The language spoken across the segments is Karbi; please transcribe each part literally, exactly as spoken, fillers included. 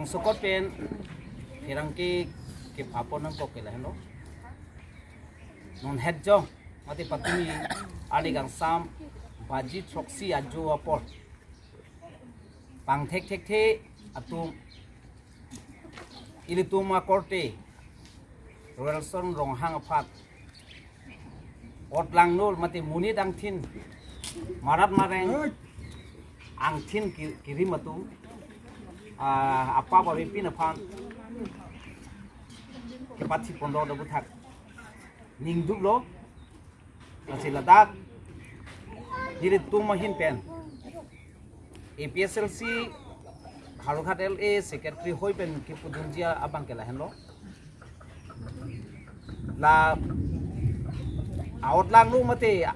Sokot pen pherangke kepha apor nangkok ke lahenlo. Non het jong mate patumi arni kangsam baji throksi ajo apor pangthek thekthe atum ilitum akorte Royalson Ronghang aphan otlangno mate monit angthin marat mareng angthin ki- kirim atum, ah, apap avepin aphan kepathi ponlo aputhak ningduklo. Lasi ladak nelitum ahin pen A P H L C Howraghat L A secretary hoi pen kipudunji abang ke lahenlo. La a-otlangno mate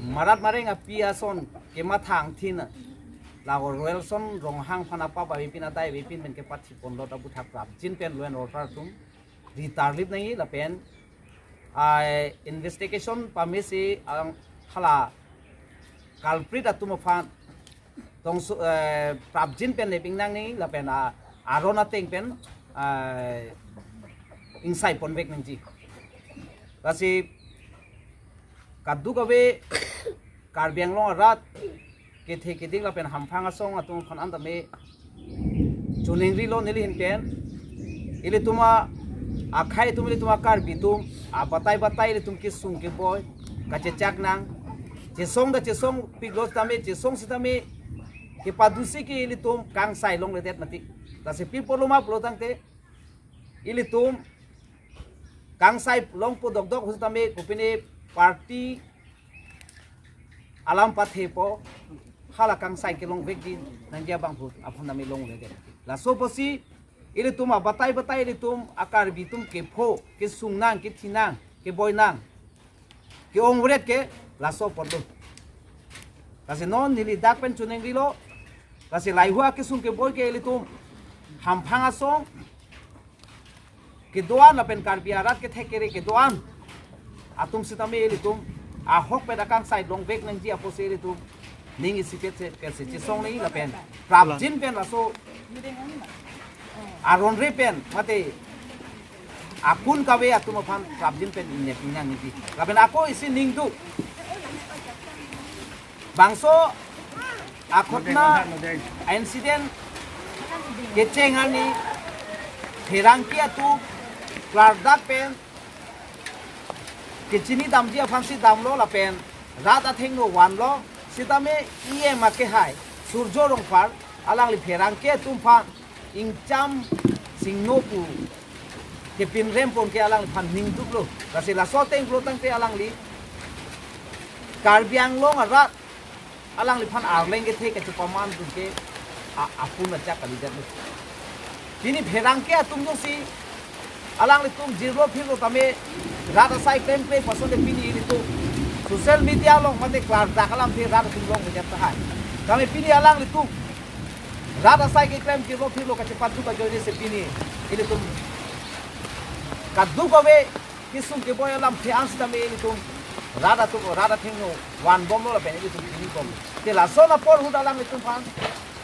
marat mareng api ason kemathang thin la Royalson Ronghang aphan apap avepin adai avepin pen kepathi ponlo aputhak prapjin pen law and order atum ritarlip nangji lapen, ah, investigation pamesi ang hala culprit atum aphan tongso, eh, prapjin pen neping nangji lapen, ah, aron ateng pen, ah, ingsai ponvek nangji. Lasi kadokave Karbi Anglong arat kethe keding lapen hamphang asong atum aphan an tame choningrilo neli ahin pen. Ilitum a- akhei atum, ilitum a-Karbi atum abatai batai ilitum kesung keboi kachechak nang. Chesong ta chesongpiklo sitame, chesong sitame kepadusi ke ilitum kangsai longledet mati. Lasi pi apotlo ma pulotangte ilitum kangsai longpo dokdok ahut tame kopine party alam pathepo, hala kangsai kelongvekji nangji abang ahut aphan tame longledet. Laso apotsi ilitum abatai batai ilitum a-Karbi atum kepho, kesung nang, kethi nang, keboi nang, ke-ongret ke laso apotlo. Lasi non neli dak pen choningrilo. Lasi lahei ahut kesung keboi ke ilitum hamphang asong kedo-an lapen Karbi arat kethek kere kedo-an atum sitame ilitum ahokpet akangsai longvek nangji apotsi ilitum ning isipet se pet se chesong nangji lapen prapjin pen laso aron re pen mate akun kave atum aphan prapjin pen ingnep ingnang nangji. Lapen ako isi ningduk, bangso akhotna incident kecheng arni pherangke atum klardak pen kechini damji aphansi damlo lapen rat athengno vanlo sitame E M akehai Surjo Rongphar alangli pherangke atum aphan ingcham singno pu kepinrem pon ke alangliphan ningduklo. Lasi laso ateng pulotangte alangli Karbi Anglong arat alangliphan arleng kethe kachepamandun ke a- apun achak kalidetlo. Pini pherangke atum jongsi alanglitum jirlo phirlo tame rat asai klemkle pasonte pini ilitum social media along mate klardak alamthe rat atum longvedetpo tahai. Tame pini alanglitum rat asai keklem jirlo phirlo kachepaduk ajoine si pini ilitum kadokave kesung keboi alamthe an sitame ilitum rat atum rat athengno vanbomlo lapen ilitum chinibomlo. Te lason apor ahut alanglitum aphan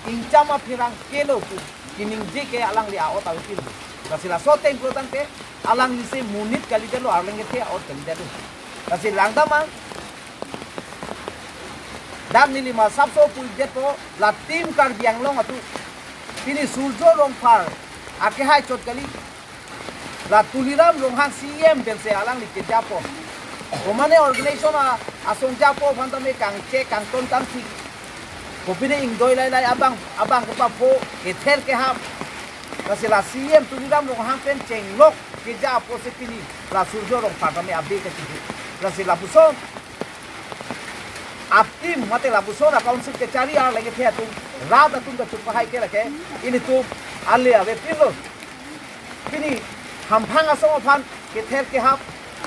ingcham apherangkelo pu kiningje ke alangli a-ot avepinlo. Lasi laso ateng pulotangte alanglisi monit kalidetlo, arleng kethe a-ot kalidetlo. Lasi langdamang, dak neli masapso puidetpo, la Team Karbi Anglong atum pini Surjo Rongphar akehai chot kali, la Tuliram Ronghang C E M pensi alangli kejapo. Komane organization a- asong japo aphan tame kangchek kangton kangthi, kopine ingdoi lailai abang abang kepapho kether kehap. Lasi la C E M Tuliram Ronghang pen chenglok keja apotsi pini la Surjo Rongphar tame abe kachihut. Lasi lapuson a-team mate lapuson a-council kechari arleng kethe atum rat atum kachupahai ke lake ilitum ale avepinlo. Pini hamphang asong aphan kether kehap,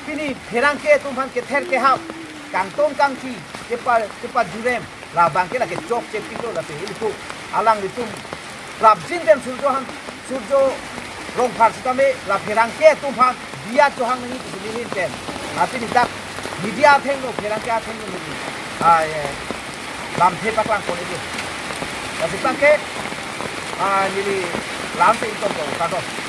pini pherangke atum aphan kether kehap, kangton kangthi kepa kepajurem labang ke lake chokche pilo lake ilitum alanglitum prapjin pen Surjo han Surjo Rongphar sitame la pherangke atum aphan biya chohang nangji pusi neli ahin pen, ah, pini dak media athengno, pherangke athengno neli, ah, eh, lamthe paklang pon iklo. Lasi tangke, ah, neli Dam si itum ko kado.